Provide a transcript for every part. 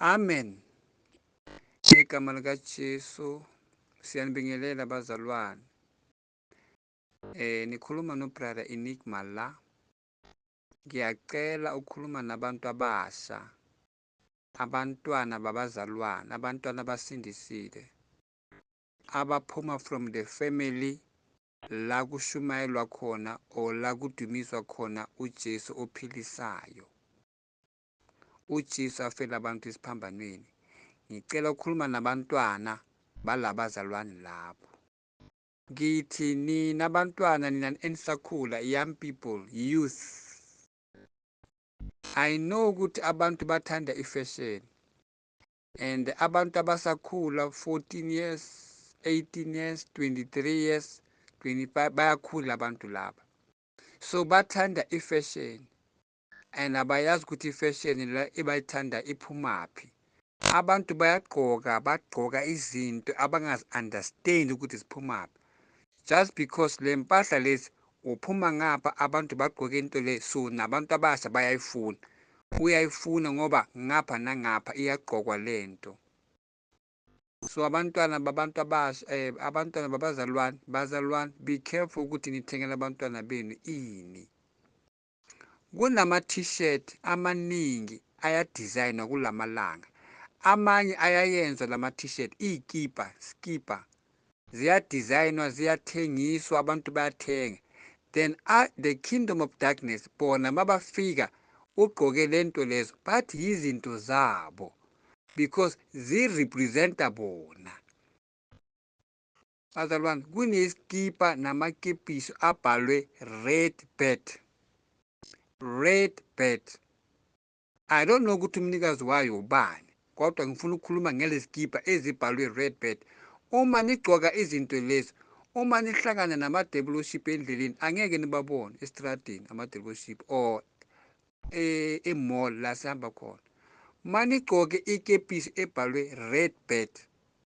Amen. Ngegama likaJesu siyanibingelela bazalwane. Nikhuluma no Brother Enigma la. Ngiyacela ukukhuluma nabantu abasha, abantwana babazalwane, abantwana abasindisile, abaphuma from the family la kushumayelwa khona or la kudumiswa khona uJesu ophilisayo. UJesu afela abantu esiphambanweni. Ngicela ukukhuluma nabantwana balabazalwane labo. Ngithi nina abantwana, nina enisakhula, young people, youth. I know ukuthi abantu bathanda ifashion and abantu abasakhula 14 years, 18 years, 23 years, 25 bayakhula abantu laba. So bathanda ifashion and abayazi ukuthi ifashion la ebayithanda iphumaphi. Abantu bayagqoka, bagqoka izinto abangazi-understand ukuthi ziphumaphi. Just because le mpahla lezi uphuma ngapha, abantu bagqoke into le, so nabantu abasha bayayifuna. Uyayifuna ngoba ngapha nangapha iyagqokwa lento. So abantwana babantu abasha, abantwana babazalwane, bazalwane, be careful ukuthi nithengela abantwana benu ini. Kunama t-shirt amaningi ayadesignwa kulamalanga. Amanye ayayenzwa lama t-shirt, izikipa, skipa ziyadesignwa, ziyathengiswa, abantu bayathenga. Then the kingdom of darkness bona mabafika ugqoke lento lezo bathi yizinto zabo because zi-representa bona. Bazalwane, kuneskipa namakepisi abhalwe red bat, red bat. I don't know ukuthi umnikazi wayo ubani, kodwa ngifuna ukukhuluma ngalezikipa ezibhalwe red bat. Uma nigcoka izinto lezi, uma nihlangana nama-devilship endleleni, angeke nibabone estradini ama-devilship or e-mall la sihamba khona. Manigcoke ikepisi ebhalwe red bat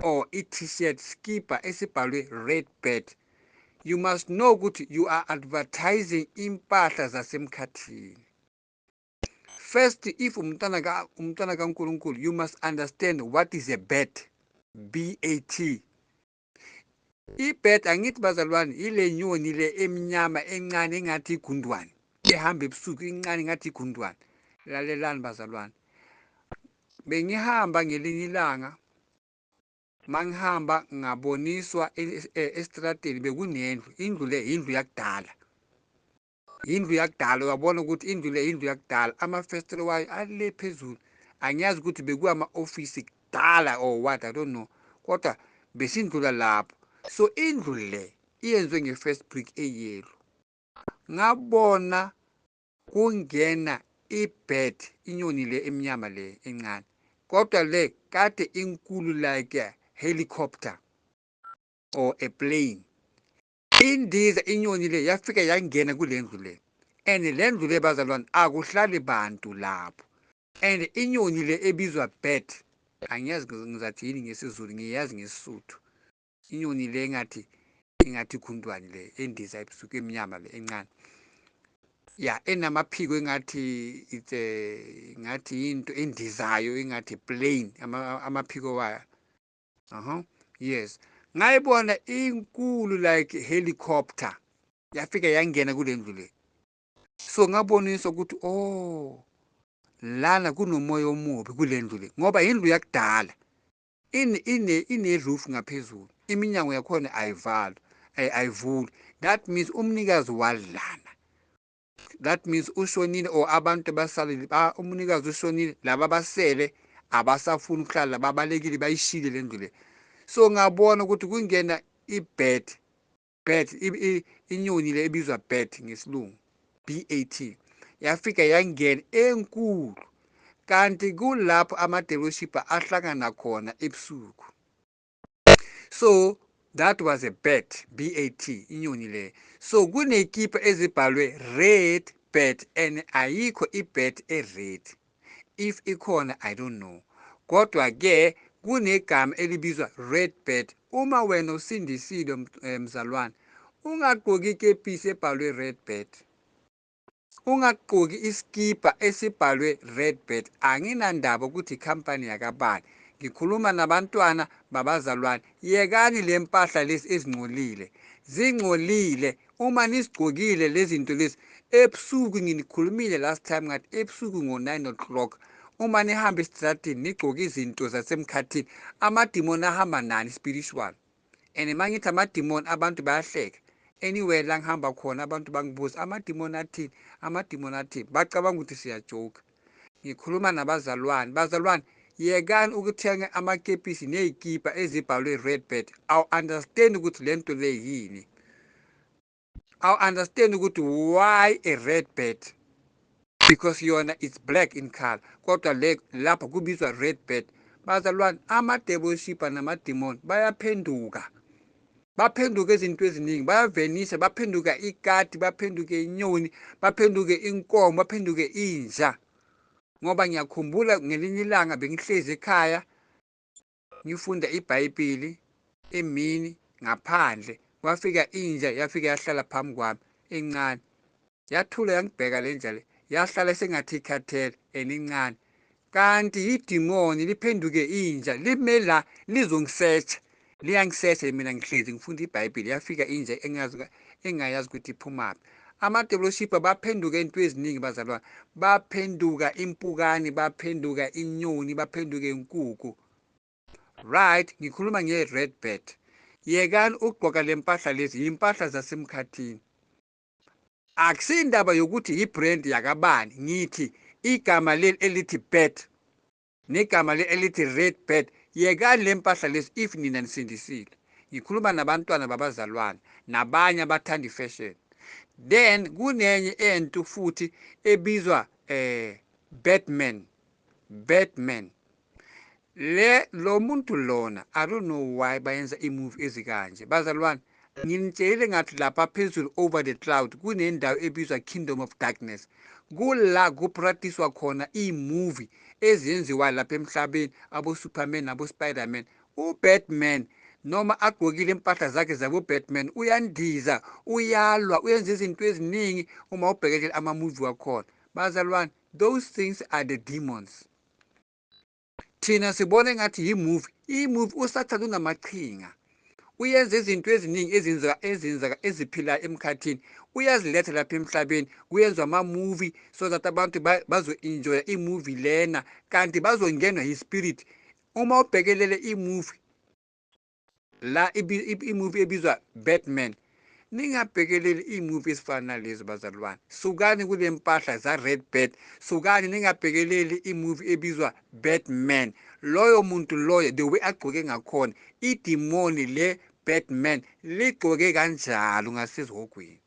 or i-t-shirt, skipa esibhalwe red bat, you must know ukuthi you are advertising impahla zasemkhathini. First, if umntwana kaNkulunkulu, you must understand what is a bat, B A T. I-bat, angithi bazalwane, ile nyoni le emnyama encane engathi igundwane, ehamba ebusuku, incane ngathi igundwane. Lalelani bazalwane, bengihamba ngelinye ilanga, mangihamba ngaboniswa estradeni bekunendlu. Indlu le indlu yakudala, indlu yakudala. Uyabona ukuthi indlu le indlu yakudala, amafestile wayo ale phezulu. Angiyazi ukuthi bekuwama-ofisi kudala or what, I don't know, kodwa besindlula lapho. So indlu le iyenziwe nge-first brick eyellow. Ngabona kungena i-bat, inyoni le emnyama le encane, kodwa le kade inkulu like a helicopter or a plane. Indiza inyoni le yafika yangena kule ndlu le, and le ndlu le bazalwane akuhlali bantu lapho. And inyoni le ebizwa bat, angiyazi ngizathi yini ngesiZulu, ngiyazi ngesiSuthu. Inyoni le engathi igundwane le endiza ebusuku, emnyama le encane ya, enamaphiko engathi it's a ngathi into endizayo, engathi plane, amaphiko wayo. Yes, ngayibona inkulu like helicopter, yafika yangena kule ndlu le. So ngaboniswa ukuthi oh, lana kunomoya omubi kule ndlu le, ngoba indlu yakudala, ine roof ngaphezulu, iminyango yakhona ayivalwa, ayivulwa. That means umnikazi walana, that means ushonile or abantu basalile, umnikazi ushonile, laba basele abasafuni ukuhlala, babalekile, bayishile le ndlu le. So ngabona ukuthi kungena i-bat, bat, inyoni le ebizwa bat ngesilungu, B A T, yafika yangena enkulu, kanti kulapho ama-devilship ahlangana khona ebusuku. So that was a bat, B A T, inyoni le. So kunekipa ezibhalwe red bat and ayikho i-bat e-red. If ikhona, I don't know, kodwa ke kunegama elibizwa red bat. Uma wena usindisile, mzalwane, ungagqoki ikepisi ebhalwe red bat. Ungagqoki iskipa esibhalwe Red Bet. Anginandaba ukuthi ikhampani yakabani. Ngikhuluma nabantwana babazalwane. Yekani le mpahla lezi ezingcolile, zingcolile. Uma nisigcokile lezi zinto lezi ebusuku, nginikhulumile last time ngathi ebusuku ngo-9 o'clock uma nihamba esitradini nigcoke izinto zasemkhathini, amadimoni ahamba nani spiritual. And uma ngithi amadimoni, abantu bayahleka. Anywhere la ngihamba khona, abantu bangibuza, "Amadimoni athini? Amadimoni athini?" Bacabanga ukuthi siyajoka. Ngikhuluma nabazalwane. Bazalwane, yekani ukuthenga amakepisi ney'kipa ezibhalwe Red Bet. Awu-understand ukuthi le nto le yini, awu-understand ukuthi why a red bet, because yona it's black in color, kodwa le lapha kubizwa red bet. Bazalwane, ama-devil worshipper namadimoni bayaphenduka, baphenduka izinto eziningi, bayavenisa, baphenduka ikati, baphenduke inyoni, baphenduke inkomo, baphenduke inja. Ngoba ngiyakhumbula ngelinye ilanga bengihlezi ekhaya ngifunda iBhayibheli emini ngaphandle, kwafika inja, yafika yahlala phambi kwami encane, yathula, yangibheka le nja le, yahlala sengathi ikhathele and incane, kanti idimoni liphenduke inja, lime la lizongisetsha, liyangisetsha. Mina ngihlezi ngifunda iBhayibheli, yafika inja engazi, engayazi ukuthi iphumaphi. Ama-devil worshipper baphenduka into eziningi, bazalwane. Baphenduka impukane, baphenduka inyoni, baphenduka inkukhu, right? Ngikhuluma nge-red bet. Yekani ukugqoka le mpahla lezi, impahla zasemkhathini. Akusindaba yokuthi i-brand yakabani. Ngithi igama leli elithi bet negama leli elithi red bet, yekani le mpahla lezi if nina nisindisile. Ngikhuluma nabantwana babazalwane nabanye abathanda i-fashion. Then kunenye ento futhi ebizwa Batman. Batman le, lo muntu lona, I don't know why bayenza i-movie ezikanje. Bazalwane, nginitshelile ngathi lapha phezulu over the cloud kunendawo ebizwa Kingdom of Darkness, kula kupracticewa khona iy'movie ezenziwa lapha emhlabeni, abo-Superman nabo-Spiderman. UBatman noma agqokile impahla zakhe zabo-Batman, uyandiza, uyalwa, uyenza izinto eziningi uma ubhekelele ama-movie wakhona. Bazalwane, those things are the demons. Thina sibona engathi yi-movie, i-movie. USathane unamaqhinga, uyenza izinto eziningi ezenza ezenzeka eziphilayo emkhathini, uyaziletha lapha emhlabeni, kuyenzwa ama-movie so that abantu bazo-enjoya i-movie lena, kanti bazongenwa yi-spirit. Uma ubhekelele i-movie la, i-movie ebizwa Batman, ningabhekeleli iy'movie ezifana nalezo. Bazalwane, sukani kule mpahla za-red bet, sukani, ningabhekeleli i-movie ebizwa Batman. Loyo muntu loyo, the way agcoke ngakhona, idimoni le Batman ligcoke kanjalo ngasezihogweni.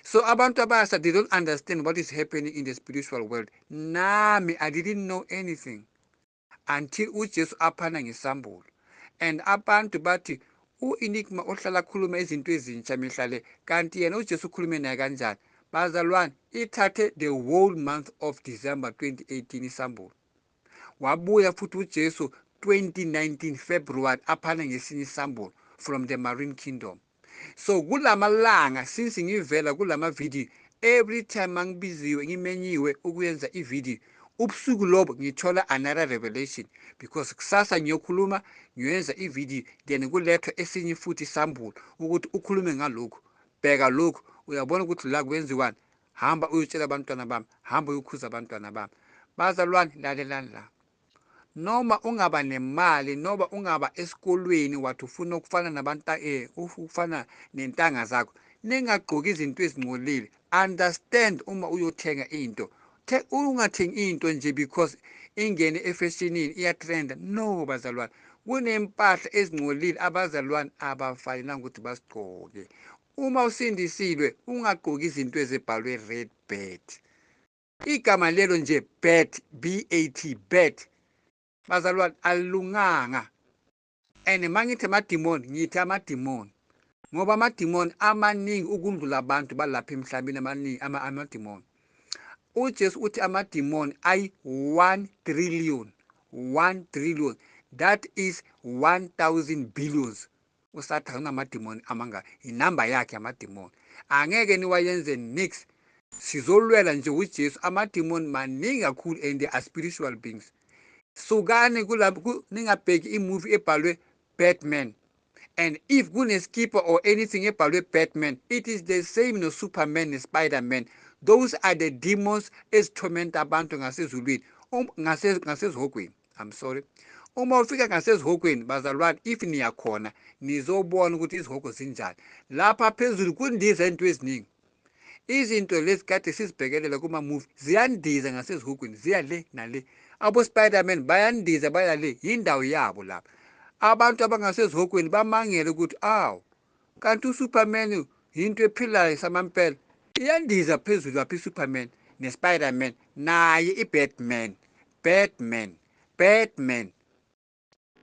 So abantu abasha, they don't understand what is happening in the spiritual world. Nami I didn't know anything until uJesu aphana ngesambulo. And abantu bathi u-Enigma ohlala akhuluma izinto ezintsha mihla le, kanti yena uJesu ukhulume naye kanjani? Bazalwane, ithathe the whole month of December 2018 isambulo. Wabuya futhi uJesu 2019 February, aphana ngesinye isambulo from the marine kingdom. So kulamalanga since ngivela kulama video, every time angibiziwe, ngimenyiwe ukuyenza ivideo, ubusuku lobo ngithola another revelation, because kusasa ngiyokhuluma, ngiyoyenza ivideo, then kulethwa esinye futhi isambulo ukuthi ukhulume ngalokhu, bheka lokhu, uyabona ukuthi la kwenziwani, hamba uyotshela abantwana bami, hamba uyokhuza abantwana bami. Bazalwane, lalelani la. Noma ungaba nemali, noma ungaba esikolweni, wathi ufuna ukufana nabantu, ufana nentanga zakho, ningagqoki izinto ezingcolile. Understand, uma uyothenga into, ungathengi into nje because ingene efashionini, iyatrenda. No, bazalwane, kunempahla ezingcolile abazalwane abafanelanga ukuthi basigqoke. Uma usindisiwe, ungagqoki izinto ezibhalwe red bet. Igama lelo nje bet, B A T, bet, bazalwane, alunganga. And mangithi amadimoni, ngithi amadimoni ngoba amadimoni amaningi ukundlula abantu balapha emhlabeni, amaningi amadimoni. UJesu uthi amadimoni ayi-1 trillion, 1 trillion, that is 1000 billions. USathane unamadimoni amangaka, inamba yakhe yamadimoni angeke niwayenze nix. Sizolwela nje uJesu. Amadimoni maningi kakhulu and they are spiritual beings. Sukani kulapho, ningabheki imovie ebhalwe Batman, and if kuneskipa or anything ebhalwe Batman, it is the same no Superman ne Spider-Man. Those are the demons ezitormenta abantu ngasezulwini, ngasezihogweni. I'm sorry, uma ufika ngasezihogweni bazalwane, if niyakhona nizobona ukuthi izihogo zinjani. Lapha phezulu kundiza into eziningi, izinto lezi kade sizibhekelela kuma-movie ziyandiza ngasezihogweni, ziya le nale. Abo-Spiderman bayandiza baya le, yindawo yabo lapha. Abantu abangasezihogweni bamangele ukuthi awu, kanti uSuperman yinto ephilayo samampela, iyandiza phezulu lapha iSuperman ne-Spiderman naye i-Batman. Batman, Batman.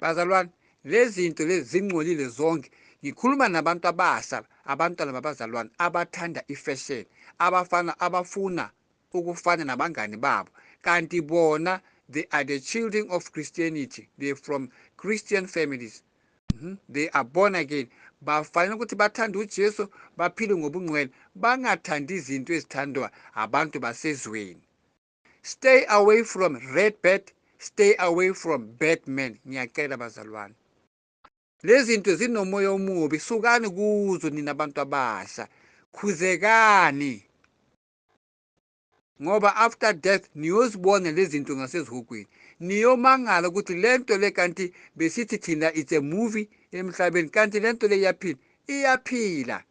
Bazalwane, lezi zinto lezi zingcolile zonke. Ngikhuluma nabantu abasha, abantwana babazalwane abathanda ifashion, abafana abafuna ukufana nabangani babo, kanti bona they are the children of Christianity, they are from Christian families. They are born again. Bafanele ukuthi bathande uJesu, baphile ngobungcwele, bangathandi izinto ezithandwa abantu basezweni. Stay away from red bird, stay away from Batman. Ngiyacela bazalwane, lezi zinto zinomoya omubi, sukani kuzo nina abantu abasha, khuzekani, ngoba after death niyozibona lezi zinto ngasezihogweni, niyomangala ukuthi lento le kanti besithi thina it's a movie emhlabeni, kanti lento le iyaphila, iyaphila.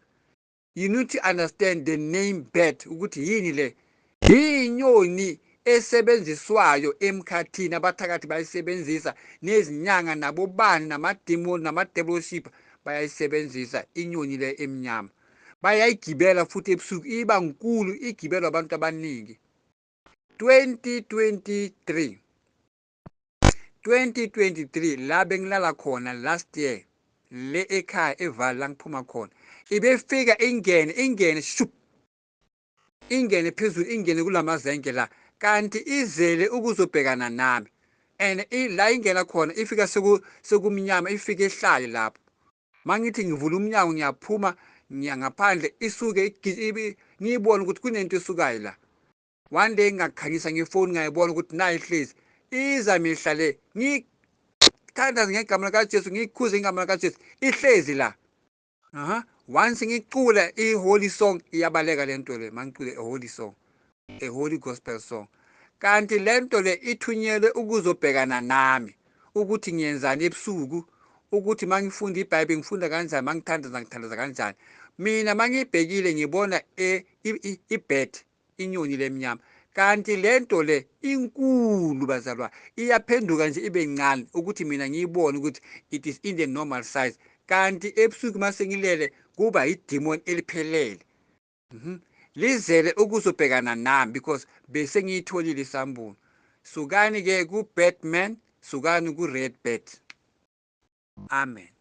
You need to understand the name bat, ukuthi yini le, inyoni esebenziswayo emkhathini, abathakathi bayisebenzisa, nezinyanga nabobani namademoni nama-devil worshipper bayayisebenzisa inyoni le emnyama, bayayigibela futhi ebusuku, iba nkulu, igibelwa abantu abaningi. 2023, 2023 la bengilala khona last year le ekhaya eVaal la ngiphuma khona, ibefika ingene, ingene shup, ingene phezulu, ingene kulamazenke la, kanti izele ukuzobhekana nami. And la ingena khona ifika sekumnyama, ifike ihlale lapho. Mangithi ngivula umnyango ngiyaphuma ngiya ngaphandle, isuke ngiyibone ukuthi kunento esukayo la. One day ngakhanyisa ngefoni, ngayibona ukuthi nayi ihlezi iza mihla le, ngithandaza ngegama likaJesu, ngikhuze ngegama likaJesu, ihlezi la. Aha, once ngicula i-holy song iyabaleka lento le, mangicule a holy song, a holy gospel song, kanti lento le ithunyelwe ukuzobhekana nami, ukuthi ngiyenzani ebusuku, ukuthi mangifunda iBhayibheli ngifunda kanjani, mangithandaza ngithandaza kanjani. Mina mangiyibhekile ngibona i-bat, inyoni lemnyama, kanti lento le inkulu bazalwa, iyaphenduka nje ibe ncane ukuthi mina ngiyibone ukuthi it is in the normal size, kanti ebusuku masengilele kuba idemon eliphelele. Lizele ukuzobhekana nami because bese ngiyitholile isambulo. Sukani ke ku Batman, sukani ku Red Bat. Amen.